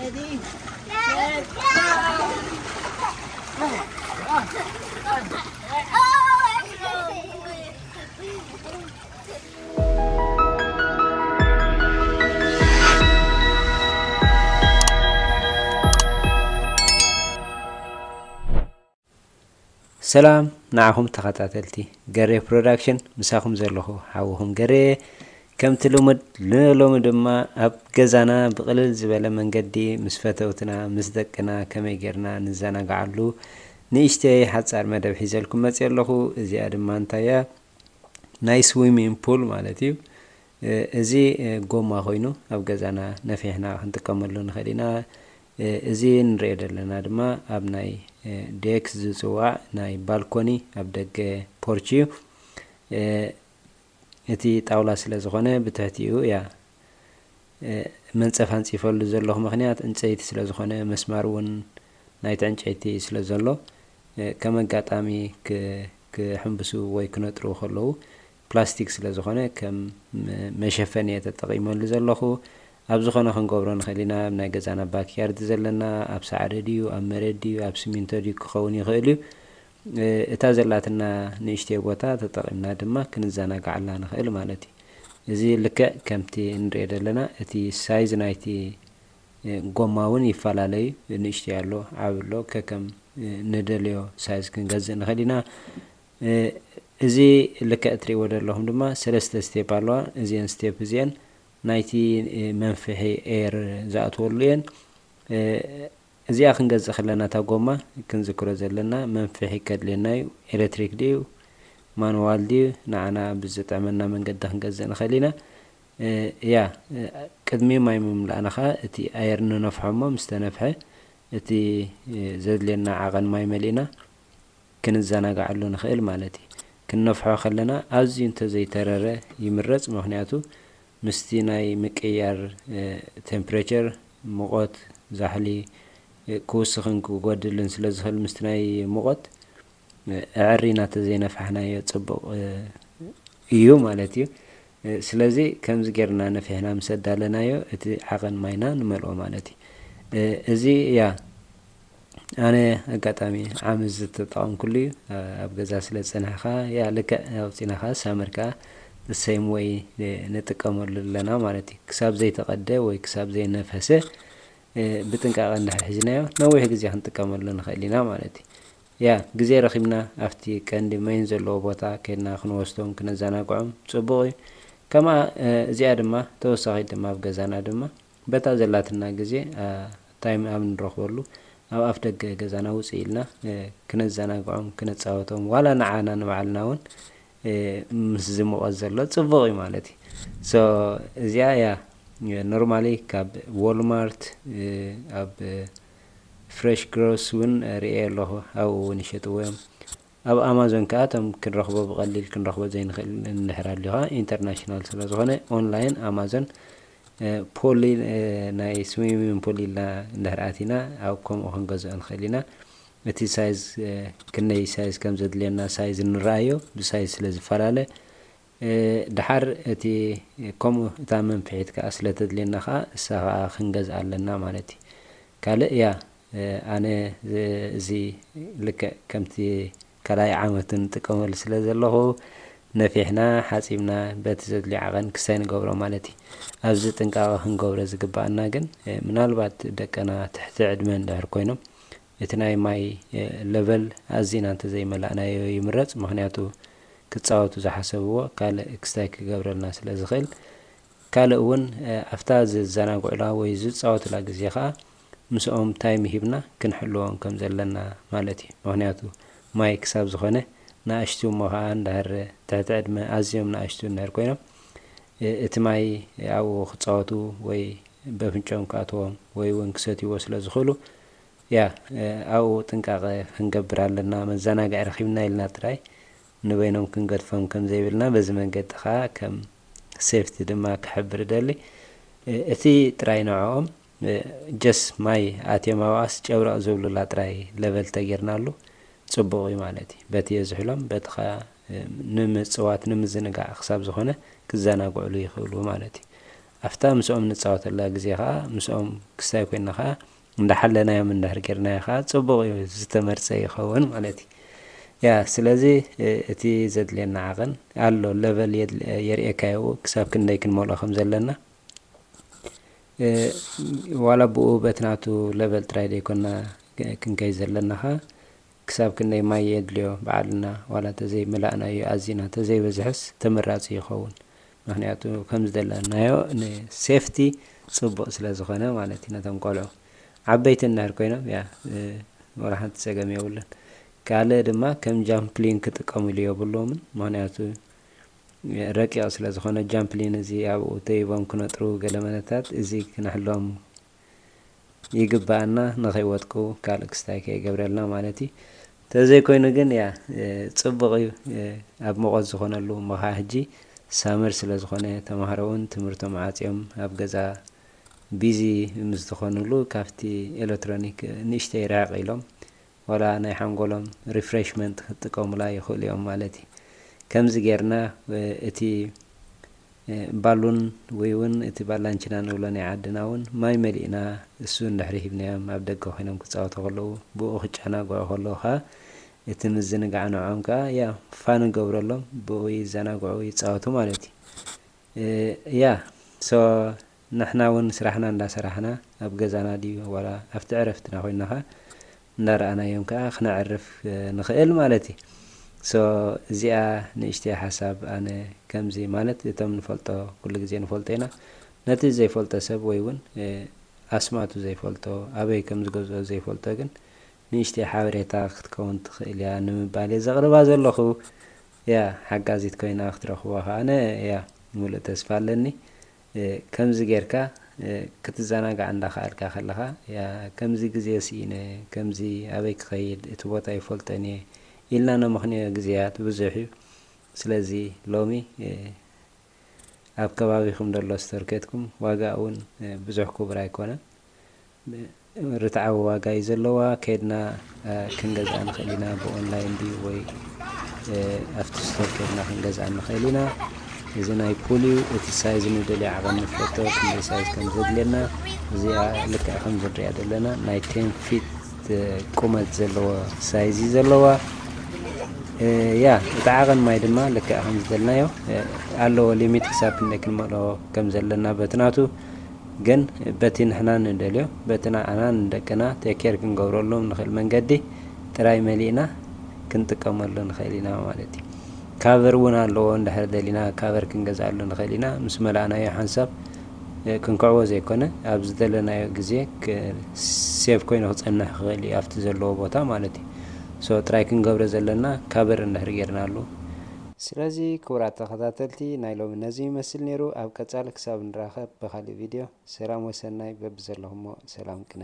ሰላም ንዓኹም ተኸታተልቲ ገሬ ፕሮዳክሽን፣ ምሳኹም ዘለኹ ሓውኹም ገሬ። ከምቲ ልሙድ ንሎሚ ድማ ኣብ ገዛና ብቕልል ዝበለ መንገዲ ምስ ፈተውትና ምስ ደቅና ከመይ ጌርና ንዘናግዓሉ ንእሽተይ ሓጻር መደብ ሒዘልኩም መጽእ ኣለኹ። እዚኣ ድማ እንታያ ናይ ስዊሚንግ ፑል ማለት እዩ። እዚ ጎማ ኮይኑ ኣብ ገዛና ነፊሕና ክንጥቀመሉ ንኽእል ኢና። እዚ ንሪኦ ዘለና ድማ ኣብ ናይ ዴክ ዝፅዋዕ ናይ ባልኮኒ ኣብ ደገ ፖርች እዩ። እቲ ጣውላ ስለ ዝኾነ ብትሕቲኡ እያ መንፀፍ ኣንፂፈሉ ዘለኹ፣ ምኽንያት ዕንፀይቲ ስለ ዝኾነ መስማር እውን ናይቲ ዕንጨይቲ ስለ ዘሎ ከም ኣጋጣሚ ክሕምብሱ ወይ ክነጥሩ ከለዉ ፕላስቲክ ስለ ዝኾነ ከም መሸፈኒ እየ ተጠቒመሉ ዘለኹ። ኣብ ዝኾነ ክንገብሮ ንኽእል ኢና። ኣብ ናይ ገዛና ባክያርድ ዘለና ኣብ ሳዕሪ ድዩ ኣብ መሬት ድዩ ኣብ ሲሚንቶ ድዩ ክኸውን ይኽእል እዩ። እታ ዘላትና ንእሽተይ ቦታ ተጠቒምና ድማ ክንዘናግዓላ ንኽእል ማለት እዩ። እዚ ልክዕ ከምቲ ንሪኦ ዘለና እቲ ሳይዝ ናይቲ ጎማ እውን ይፈላለዩ። ንእሽተይ ኣሎ፣ ዓብ ኣሎ፣ ከከም ንደልዮ ሳይዝ ክንገዝእ ንኽእል ኢና። እዚ ልክዕ እትሪእዎ ዘለኹም ድማ ሰለስተ ስቴፕ ኣለዋ። እዚአን ስቴፕ እዚአን ናይቲ መንፍሒ ኤር ዝኣትወሉ እየን። እዚኣ ክንገዝእ ከለና እታ ጎማ ክንዝክሮ ዘለና መንፍሒ ከድልየና እዩ። ኤሌክትሪክ ድዩ ማኑዋል ድዩ ንዓና ብዝጥዕመና መንገዲ ክንገዝእ ንኽእል ኢና። ያ ቅድሚ ማይ ምምላእና ኸዓ እቲ ኣየር ንነፍሖ እሞ ምስ ተነፍሐ እቲ ዘድልየና ዓቐን ማይ መሊእና ክንዘናግዓሉ ንኽእል ማለት እዩ። ክንነፍሖ ከለና ኣዝዩ እንተዘይተረረ ይምረፅ፣ ምኽንያቱ ምስቲ ናይ ምቅያር ቴምፕሬቸር ሙቐት ዛሕሊ ክውስኽን ክጎድልን ስለ ዝኽእል ምስቲ ናይ ሙቐት ኣዐሪና ተዘይነፋሕናዮ ጽቡቕ እዩ ማለት እዩ። ስለዚ ከምዚ ጌርና ነፊሕና ምስ ኣዳለናዮ እቲ ዓቐን ማይና ንመልኦ ማለት እዩ። እዚ እያ ኣነ ኣጋጣሚ ዓመት ዝተጠቐምኩሉ እዩ። ኣብ ገዛ ስለ ዝጸናሕካ ያ ልክዕ ኣውጺናኻ ሳመርካ ሰይም ወይ ንጥቀመሉ ኣለና ማለት እዩ። ክሳብ ዘይተቐደ ወይ ክሳብ ዘይነፈሰ ብጥንቃቐ እንድሕር ሒዝናዮ ነዊሕ ግዜ ክንጥቀመሉ ንኽእል ኢና ማለት እዩ። ያ ግዜ ረኺብና ኣብቲ ቀንዲ መይን ዘለዎ ቦታ ከይድና ክንወስዶም ክነዘናግዖም ጽቡቕ እዩ። ከምኣ እዚኣ ድማ ተወሳኺት ድማ ኣብ ገዛና ድማ በታ ዘላትና ግዜ ታይም ኣብ ንረኽበሉ ኣብ ኣፍ ደገ ገዛና ውፅእ ኢልና ክነዘናግዖም ክነፃወቶም ዋላ ንዓና ንባዕልና እውን ምስዚ ሙቐት ዘሎ ፅቡቕ እዩ ማለት እዩ። ሶ እዚኣ እያ ኖርማሊ ካብ ዎልማርት ኣብ ፍሬሽ ግሮስ እውን ርእየ ኣለኹ፣ ኣብኡ እውን ይሸጥዎ እዮም። ኣብ ኣማዞን ከዓ እቶም ክንረኽቦ ብቐሊል ክንረኽቦ ዘይንኽእል እንድሕር ኣልዩ ከዓ ኢንተርናሽናል ስለ ዝኾነ ኦንላይን ኣማዞን ፖሊ ናይ ስዊሚንግ ፖል ኢልና እንድሕር ኣቲና ኣብ ከምኡ ክንገዝኦ ንኽእል ኢና። እቲ ሳይዝ ክንደይ ሳይዝ ከም ዘድልየና ሳይዝ ንረኣዮ ብሳይዝ ስለ ዝፈላለ ድሓር እቲ ከምኡ እታ መንፍሒት ከዓ ስለ ተድልየና ከዓ እሳ ከዓ ክንገዝኣ ኣለና ማለት እዩ። ካልእ እያ ኣነ እዚ ልክዕ ከምቲ ካልኣይ ዓመቱ ንጥቀመሉ ስለ ዘለኹ ነፊሕና ሓፂብና በቲ ዘድልዮ ዓቐን ክሳይ ንገብሮ ማለት እዩ። ኣብዚ ጥንቃቐ ክንገብሮ ዝግባኣና ግን ምናልባት ደቀና ትሕቲ ዕድመ እንድሕር ኮይኖም እቲ ናይ ማይ ለቨል ኣዚና እንተዘይመላእናዮ ይምረፅ። ምኽንያቱ ክፃወቱ ዝሓሰብዎ ካልእ ክስታይ ክገብረልና ስለ ዝኽእል ካልእ እውን ኣብታ ዝዘናግዑላ ወይ ዝፃወቱላ ግዜ ከዓ ምስኦም ታይም ሂብና ክንሕልዎም ከም ዘለና ማለት እዩ። ምኽንያቱ ማይ ክሳብ ዝኾነ ንኣሽቱ እሞ ከዓ እንድሕር ትሕቲ ዕድመ ኣዝዮም ንኣሽቱ እንድሕር ኮይኖም እቲ ማይ ኣብኡ ክፃወቱ ወይ በፍንጮም ክኣትዎም ወይ እውን ክሰትይዎ ስለ ዝኽእሉ ያ ኣብኡ ጥንቃቐ ክንገብር ኣለና። መዘናግዒ ረኺብና ኢልና ጥራይ ንበይኖም ክንገድፎም ከም ዘይብልና በዚ መንገዲ ከዓ ከም ሴፍቲ ድማ ክሕብር እደሊ። እቲ ጥራይ ንዕኦም ጀስ ማይ ኣትዮም ኣብኣስ ጨብረቕ ዝብሉላ ጥራይ ለቨል ተጌርናሉ ፅቡቕ እዩ ማለት እዩ። በቲ የዝሕሎም በቲ ከዓ ንምፅዋት ንምዝንጋዕ ክሳብ ዝኾነ ክዘናግዕሉ ይኽእሉ ማለት እዩ። ኣብታ ምስኦም ንፃወተላ ግዜ ከዓ ምስኦም ክስታይ ኮይና ከዓ እንዳሓለናዮም እንድሕር ጌርናዮ ከዓ ፅቡቕ እዩ፣ ዝተመርፀ ይኸውን ማለት እዩ። ያ ስለዚ እቲ ዘድልየና ዓቐን ኣሎ፣ ለቨል የርእየካዮ ክሳብ ክንደይ ክንመልኦ ከም ዘለና። ዋላ ብኡ በቲ ናቱ ለቨል ጥራይ ዘይኮና ክንከይ ዘለናኻ ክሳብ ክንደይ ማይ የድልዮ በዓልና ዋላ ተዘይመላእናዮ ኣዚና ተዘይበዝሕስ ተመራፂ ይኸውን። ምክንያቱ ከም ዝደለናዮ ንሴፍቲ ፅቡቕ ስለ ዝኾነ ማለት እዩ። ነቶም ቆልዑ ዓበይቲ እንድሕር ኮይኖም ያ ወላ ሓንቲ ፀገም የብሉን። ካልእ ድማ ከም ጃምፕሊን ክጥቀምሉ የብሎምን። ምክንያቱ ረቂቕ ስለ ዝኾነ ጃምፕሊን እዚ ኣብኡ ተይቦም ክነጥሩ ገለ መለታት እዚ ክነሕሎም ይግባኣና፣ ንኸይወጥቁ ካልእ ክስታይ ከይገብረልና ማለት እዩ። ተዘይኮይኑ ግን ያ ጽቡቕ እዩ። ኣብ ሙቐት ዝኾነሉ እሞ ኸዓ ሕጂ ሳመር ስለ ዝኾነ ተማሃሮ እውን ትምህርቶም ዓጽዮም ኣብ ገዛ ቢዚ ምስ ዝኾኑሉ ካብቲ ኤሌክትሮኒክ ንእሽተይ ርሕቕ ኢሎም ዋላ ናይ ሓንጎሎም ሪፍሬሽመንት ክጥቀሙላ ይኽእሉ እዮም ማለት እዩ። ከምዚ ጌርና እቲ ባሉን ወይ እውን እቲ ባላንችና ንብሎ ናይ ዓድና እውን ማይ መሊእና እሱ እንድሕሪ ሂብናዮም ኣብ ደገ ኮይኖም ክፃወቱ ከለዉ ብኡ ክጨናግዑ ከለዉ ከዓ እቲ ምዝንጋዕ ንዕኦም ከዓ ያ ፋን ንገብረሎም ብኡ ይዘናግዑ ይፃወቱ ማለት እዩ። ያ ሶ ንሕና እውን ስራሕና እንዳሰራሕና ኣብ ገዛና ድዩ ዋላ ኣብቲ ዕረፍትና ኮይና ከዓ እንዳረኣናዮም ከዓ ክነዕርፍ ንኽእል ማለት እዩ። ሶ እዚኣ ንእሽተይ ሓሳብ ኣነ ከምዚ ማለት እቶም ንፈልጦ ኩሉ ግዜ ንፈልጦ ኢና። ነቲ ዘይፈልጦ ሰብ ወይ እውን ኣስማቱ ዘይፈልጦ ኣበይ ከም ዝገዝኦ ዘይፈልጦ ግን ንእሽተይ ሓበሬታ ክትከውን ትኽእል እያ ንምባል እየ ዘቕርባ ዘለኹ። ያ ሓጋዚት ኮይና ክትረኽቦ ከኣነ ያ ሙሉእ ተስፋ ኣለኒ። ከምዚ ጌርካ ክትዘናጋዕ እንዳኸኣልካ ከለኻ ያ ከምዚ ግዜ ስኢነ ከምዚ ኣበይ ክኸይድ እቲ ቦታ ይፈልጠን እየ ኢልና ነመኽንዮ ግዜያት ብዙሕ እዩ። ስለዚ ሎሚ ኣብ ከባቢኹም ደሎ ስቶር ከድኩም ዋጋ እውን ብዙሕ ክቡር ኣይኮነን። ርትዓዊ ዋጋ እዩ ዘለዋ። ከድና ክንገዝኣ ንኽእል ኢና ብኦንላይን ድዩ ወይ ኣብቲ ስቶር ከድና ክንገዝኣ ንኽእል ኢና። እዚ ናይ ፑል እዩ። እቲ ሳይዝ ንደልዮ ዓቐን ንፍለጦ ክንደይ ሳይዝ ከም ዘድልየና እዚኣ ልክዕ ከም ዝንሪኣ ዘለና ናይ ቴን ፊት ቁመት ዘለዎ ሳይዝ እዩ ዘለዋ። ያ እቲ ዓቐን ማይ ድማ ልክዕ ከም ዝደልናዮ ኣለዎ ሊሚት ክሳብ ክንደይ ክንመልኦ ከም ዘለና በትናቱ ግን በቲ ንሕና ንደልዮ በቲ ንዓና ንደቅና ቴኬር ክንገብረሎም ንኽእል መንገዲ ጥራይ መሊእና ክንጥቀመሉ ንኽእል ኢና ማለት እዩ። ካቨር እውን ኣለዎ እንድሕር ደሊና ካቨር ክንገዝኣሉ ንኽእል ኢና ምስ መላእናዮ ሓንሳብ ክንክዕዎ ዘይኮነ ኣብ ዝደለናዮ ግዜ ሴቭ ኮይኑ ክፀንሕ ክኽእል እዩ ኣብቲ ዘለዎ ቦታ ማለት እዩ። ሶ ጥራይ ክንገብረ ዘለና ካቨር እንድሕር ጌርናሉ። ስለዚ ክቡራት ተኸታተልቲ ናይ ሎሚ ነዚ ይመስል ነይሩ። ኣብ ቀፃሊ ክሳብ ንራኸብ ብካሊእ ቪድዮ ሰላም ወሰናይ በብዘለኹሞ ሰላም ቅነ